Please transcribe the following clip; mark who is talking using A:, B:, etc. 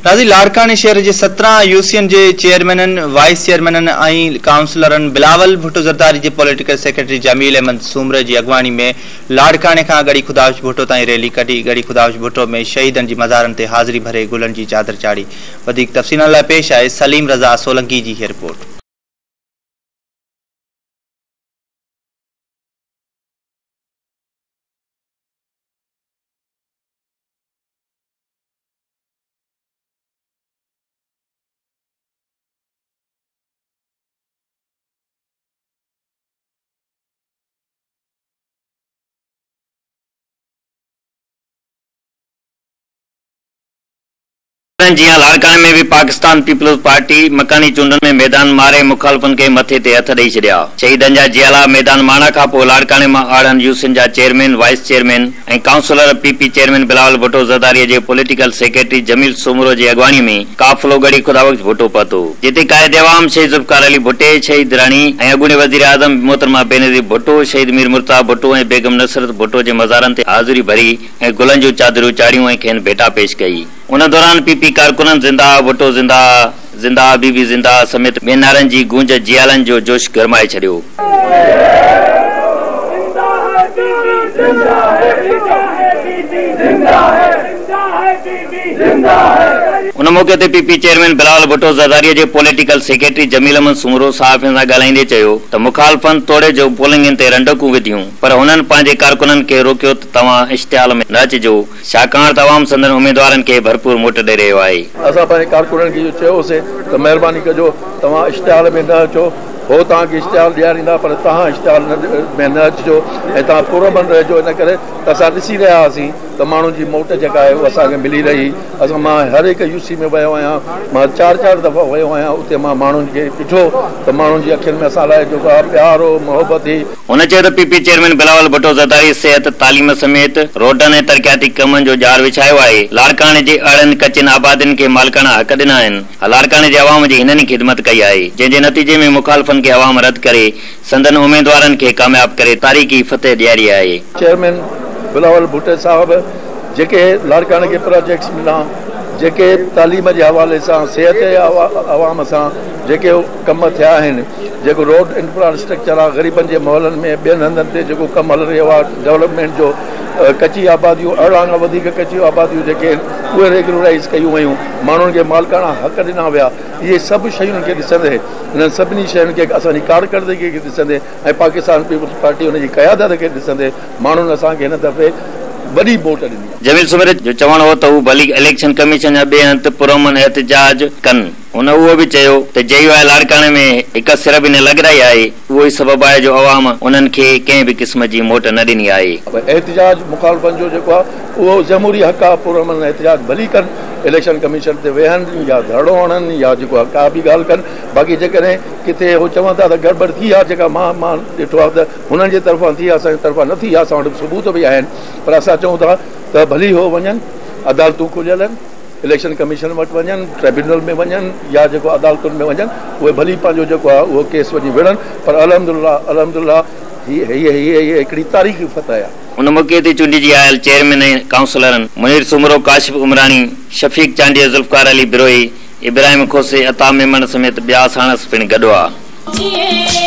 A: ناظرين لاڙڪاڻي شهر جي 17 يوسين جي چيئرمينن، وائيس چيئرمينن ۽ ڪائونسلرن بلاول ڀٽو زرداري جي پوليٽيڪل سيڪريٽري جميل احمد سومري جي اڳواڻي ۾ لاڙڪاڻي کان ڳڙهي خدابخش ڀٽو تائين ريلي ڪڍي ڳڙهي خدابخش ڀٽو ۾ شهيدن جي مزارن تي حاضري ڀري گلن جي چادر چاڙهي. وڌيڪ تفصيلن لاء پيش آهي سليم رضا سولنگي جي هي رپورٽ.
B: شهرن جيان لاڙڪاڻي ۾ به پاڪستان پيپلز پارٽي مڪاني چونڊن ۾ ميدان ماري مخالفن کي مٿي تي هٿ ڏئي ڇڏيا. شهيدن جا جيالا ميدان مارڻ کانپوء لاڙڪاڻي مان 18 يوسين جا chairman, vice chairman ۽ councillor P P chairman Bilawal Bhutto Zardari جي پوليٽيڪل سيڪريٽري جميل سومرو جي اڳواڻي ۾ قافلو ڳڙهي خدابخش ڀٽو پهتو، جتي قائد عوام شهيد ذوالفقار علي ڀٽي، شهيد راڻي ۽ اڳوڻي وزيراعظم محترمه بينظير ڀٽو، شهيد مير مرتضيٰ ڀٽو ۽ بيگم نصرت ڀٽو جي مزارن تي حاضري ڀري ۽ گلن جون چادرون چاڙهيون ۽ کين ڀيٽا پيش ڪئي. ان دوران پي پي ڪارڪنن زنده ڀٽو زنده، زنده بي بي زنده سميت ٻين نعرن جي گونج جيالن جو جوش گرمائي ڇڏيو. ان موقعي تي P P chairman Bilawal Bhutto Zardari جي پوليٽيڪل سيڪريٽري جميل احمد سومرو صحافين سان ڳالهائيندي چيو ته مخالفن توڙي جو پولنگن تي رنڊڪون وڌيون پر هنن پنهنجي ڪارڪنن کي روڪيو ته توهان اشتعال ۾ نه اچجو ڇاڪاڻ ته عوام سندن اميدوارن کي ڀرپور موٽ ڏئي رهيو آهي.
C: اسان پنهنجي ڪارڪنن کي اهو چيو هوسين ته مهرباني ڪجو توهان اشتعال ۾ نه اچو، هو توهان کي اشتعال ڏياريندا پر توهان اشتعال ۾ نه اچجو ۽ توهان پرامن رهجو ان ڪري ته اسان ڏسي رهيا هئاسين ته ماڻهن جي موٽ جيڪا آهي اها اسان کي ملي رهي. اسان مان هر هڪ يو سي ۾ ويو آهيان، مان چار چار دفعا ويو آهيان اتي مان ماڻهن کي ڏٺو ته ماڻهن جي اکين ۾ اسان لاء جيڪو آهي پيار هو، محبت هئي.
B: هن چيو ته P P chairman Bilawal Bhutto Zardari صحت، تعليم سميت روڊن ۽ ترقياتي ڪمن جو ڄار وڇايو آهي، لاڙڪاڻي جي 18 ڪچين آبادين کي مالڪاڻا حق ڏنا آهن، لاڙڪاڻي جي عوام جي هنن ئي خدمت ڪئي آهي، جنهن جي نتيجي ۾ مخالفن کي عوام رد ڪري سندن اميدوارن کي ڪامياب ڪري تاريخي فتح ڏياري آهي.
C: چيئرمين بلاول ڀٽو صاحب جيڪي لاڙڪاڻي کي پراجيڪٽس ملا، جيڪي تعليم جي حوالي سان، صحت جي عوام سان جيڪي ڪم ٿيا آهن، جيڪو روڊ انفراسٽرڪچر آهي غريبن جي محلن ۾ ٻين هنڌن تي جيڪو ڪم هلي رهيو آهي ڊولپمينٽ جو ڪچي آباديون 18 کان وڌيڪ ڪچيون آباديون جيڪي آهن اهي ريگيولرائيز ڪيون ويون ماڻهن کي مالڪاڻا حق ڏنا ويا اهي سڀ شين کي ڏسندي انهن سڀني شين کي اسان جي ڪارڪردگي کي ڏسندي ۽ پاڪستان پيپلز پارٽي ان جي قيادت کي ڏسندي ماڻهن اسان کي هن دفعي وڏي موٽ ڏني.
B: جميل سومري جو چوڻ هو ته هو ڀلي اليڪشن ڪميشن يا ٻئي هنڌ پرامن احتجاج ڪن. هن اهو به چيو ته جي يو آء لاڙڪاڻي ۾ هڪ سر به نه لڳرائي آهي، اهو ئي سبب آهي جو عوام انهن کي ڪنهن به قسم جي موٽ نه ڏني آهي.
C: احتجاج مخالفن جو جيڪو آهي اهو جمهوري حق آهي، پرامن احتجاج ڀلي ڪن، اليڪشن ڪميشن تي ويهن يا ڌرڻو هڻن يا جيڪو آهي ڪا به ڳالهه ڪن، باقي جيڪڏهن ڪٿي هو چون ٿا ته گڙٻڙ ٿي آهي جيڪا مان ڏٺو آهي ته هنن جي طرفان ٿي آهي اسان جي طرفان نه ٿي آهي، اسان وٽ ثبوت به آهن پر اسان چئون ٿا ته ڀلي هو وڃن، عدالتون کليل آهن. اليڪشن ڪميشن وٽ وڃن، ٽربيونل ۾ وڃن يا جيڪو عدالتن ۾ وڃن اهي ڀلي پنهنجو جيڪو آهي اهو ڪيس وڃي وڙهن پر الحمدلله الحمدلله هي هي هي هي هڪڙي تاريخي فتح آهي.
B: ان موقعي تي چونڊجي آيل چيئرمين ۽ ڪائونسلرن منير سومرو، ڪاشف عمراڻي، شفيق چانڊيو، ذوالفقار علي بروهي، ابراهيم کوسي، عطا ميمڻ سميت ٻيا ساڻس پڻ گڏ هئا.